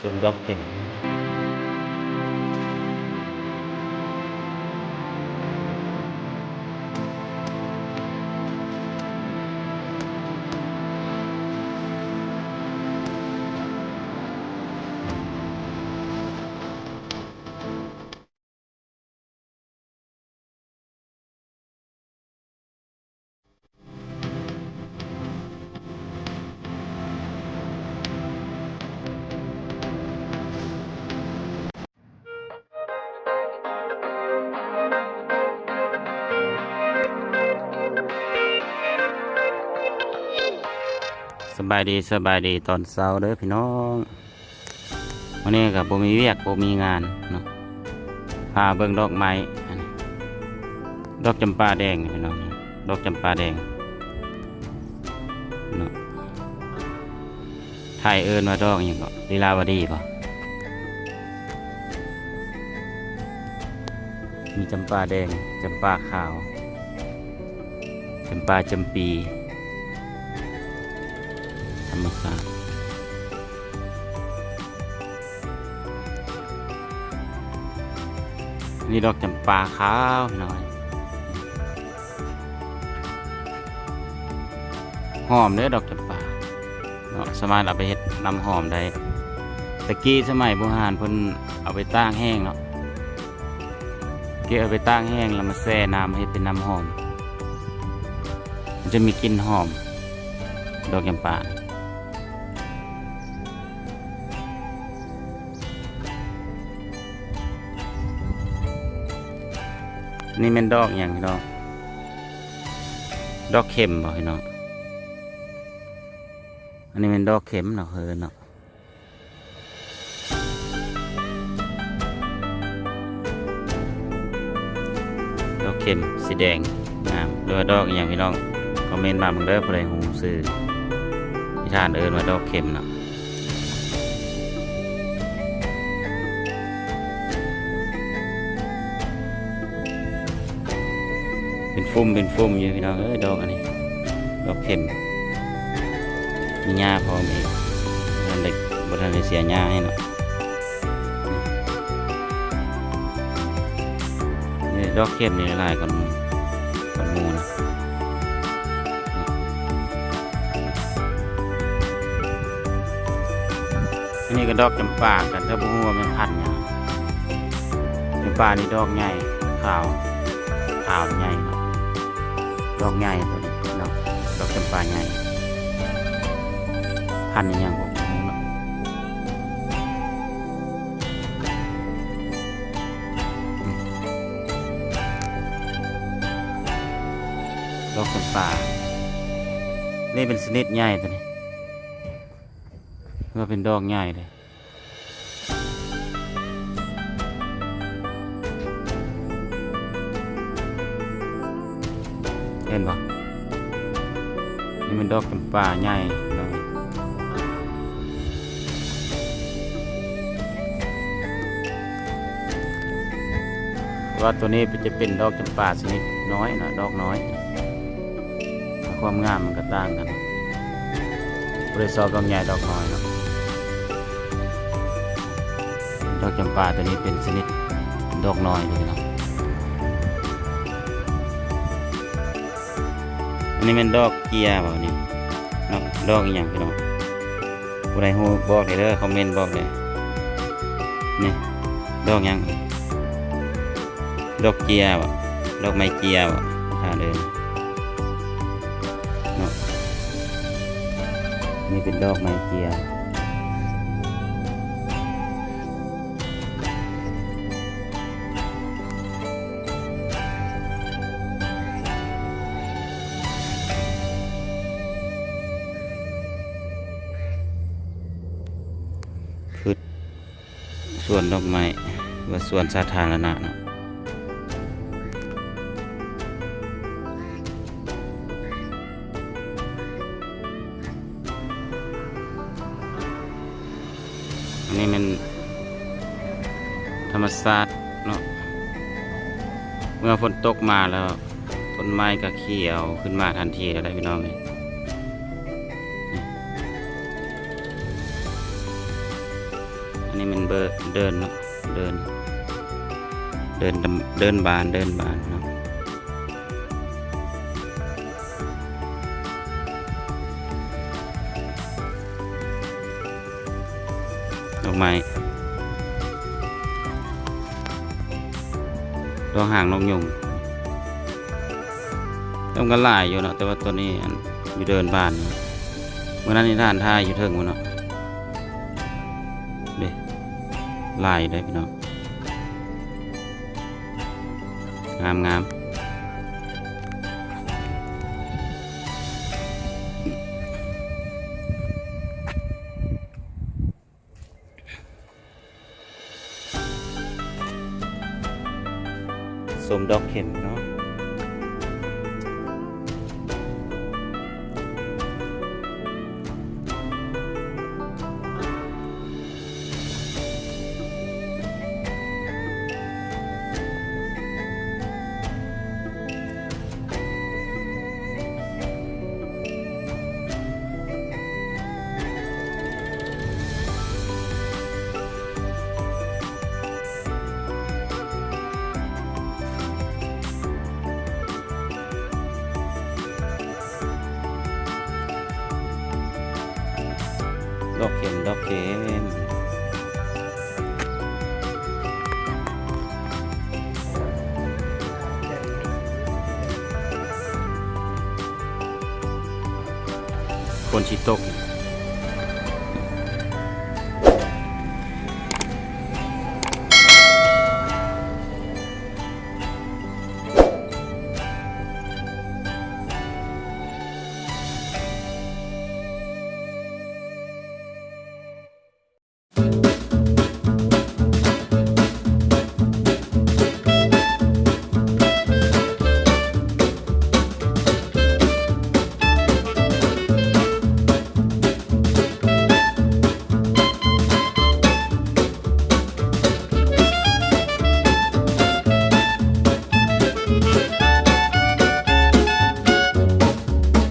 ເບິ່ງດອກເຫັນ. ສະບາຍດີ ສະບາຍດີຕອນເຊົ້າເດີພີ່ນ້ອງ. ມື້ນີ້ກໍບໍ່ມີວຽກ ບໍ່ມີງານເນາະ ພາເບິ່ງດອກໄມ້ ອັນນີ້ ດອກຈຳປາແດງພີ່ນ້ອງ ດອກຈຳປາແດງເນາະ. ໄທເອີ້ນວ່າດອກຫຍັງເກາະ ລີລາວະດີບໍ? ມີຈຳປາແດງ ຈຳປາຂາວ ຈຳປາ ຈຳປີ ທຳມະຊາດ. ນີ້ດອກຈຳປາຂາວພີ່ນ້ອງ ຫອມເດີດອກຈຳປາເນາະ ສາມາດເອົາໄປເຮັດນ້ຳຫອມໄດ້. ແຕ່ກີ້ສະໄໝບູຮານເພິ່ນເອົາໄປຕາກແຫ້ງເນາະ ເກັບເອົາໄປຕາກແຫ້ງ ແລ້ວມາແຊ່ນ້ຳເຮັດເປັນນ້ຳຫອມ ມັນຈະມີກິ່ນຫອມ ດອກຈຳປາ. ນີ້ແມ່ນດອກຫຍັງພີ່ນ້ອງ? ດອກເຂັມບໍພີ່ນ້ອງ? ອັນນີ້ແມ່ນດອກເຂັມເນາະ ເອີເນາະ ດອກເຂັມສີແດງງາມ ຫຼືວ່າດອກອີ່ຫຍັງພີ່ນ້ອງ? ຄອມເມັນມາເບິ່ງເດີ ຜູ້ໃດຮູ້ຊື່ ທີ່ທ່ານເອີ້ນວ່າດອກເຂັມເນາະ. ເປັນຟຸ້ມເປັນຟຸ້ມຢູ່ພີ່ນ້ອງເອີຍ ດອກອັນນີ້ ດອກເຂັມ ມີຫຍ້າພ້ອມອີກ ບໍ່ທັນໄດ້ ບໍ່ທັນໄດ້ເສຍຫຍ້າໃຫ້ເນາະ. ນີ້ດອກເຂັມນີ້ຫຼາຍກວ່າ ກວ່າໝູ່ນະ. ອັນນີ້ກໍດອກຈຳປາກັນ ແຕ່ບໍ່ຮູ້ວ່າແມ່ນພັນຫຍັງ. ຈຳປານີ້ດອກໃຫຍ່ ຂາວ ຂາວໃຫຍ່ເນາະ ດອກໃຫຍ່ໂຕນີ້ເນາະ ດອກຈຳປາໃຫຍ່ ພັນອີ່ຫຍັງບໍ່ຮູ້ເນາະ. ດອກຈຳປາ ນີ້ເປັນຊະນິດໃຫຍ່ໂຕນີ້ ວ່າເປັນດອກໃຫຍ່ເດ້ ເຫັນບໍ່? ນີ້ແມ່ນດອກຈຳປາໃຫຍ່ເນາະ ແຕ່ວ່າໂຕນີ້ຈະເປັນດອກຈຳປາຊະນິດນ້ອຍເນາະ ດອກນ້ອຍ ຄວາມງາມມັນກໍຕ່າງກັນ ຜູ້ໃດຊອບດອກໃຫຍ່ດອກນ້ອຍເນາະ. ດອກຈຳປາໂຕນີ້ເປັນຊະນິດດອກນ້ອຍເດີພີ່ນ້ອງ. ອັນນີ້ແມ່ນດອກເຈ້ຍບໍ່ນີ້ເນາະ ດອກອີ່ຫຍັງພີ່ນ້ອງ? ຜູ້ໃດຮູ້ບອກແດ່ເດີ ຄອມເມັນບອກແດ່. ນີ້ ດອກຫຍັງ? ດອກເຈ້ຍບໍ? ດອກໄມ້ເຈ້ຍບໍ? ຖ້າເດີເນາະ ນີ້ເປັນດອກໄມ້ເຈ້ຍ. ພືດສວນດອກໄມ້ ຫຼືວ່າສວນສາທາລະນະເນາະ. ອັນນີ້ແມ່ນທຳມະຊາດເນາະ ເມື່ອຝົນຕົກມາແລ້ວ ຕົ້ນໄມ້ກໍຂຽວຂຶ້ນມາທັນທີເລີຍພີ່ນ້ອງເອີຍ. ນີ້ ແມ່ນເບີ ເດີນເນາະ ເດີນ ເດີນ ເດີນບານ ເດີນບານເນາະ. ດອກໄມ້ ດອກຫາງນົກຍຸງ ມັນກໍຫຼາຍຢູ່ເນາະ ແຕ່ວ່າຕົວນີ້ ອັນ ຢູ່ເດີ່ນບ້ານ ມື້ນັ້ນນິທານຖ່າຍຢູ່ເທິງພຸ້ນເນາະ ເດ້ ຫຼາຍຢູ່ເດ້ພີ່ນ້ອງ ງາມໆ. ສົ້ມດອກເຂັມເນາະ. ດອກເຂັມ ດອກເຂັມ. ຝົນຊິຕົກ.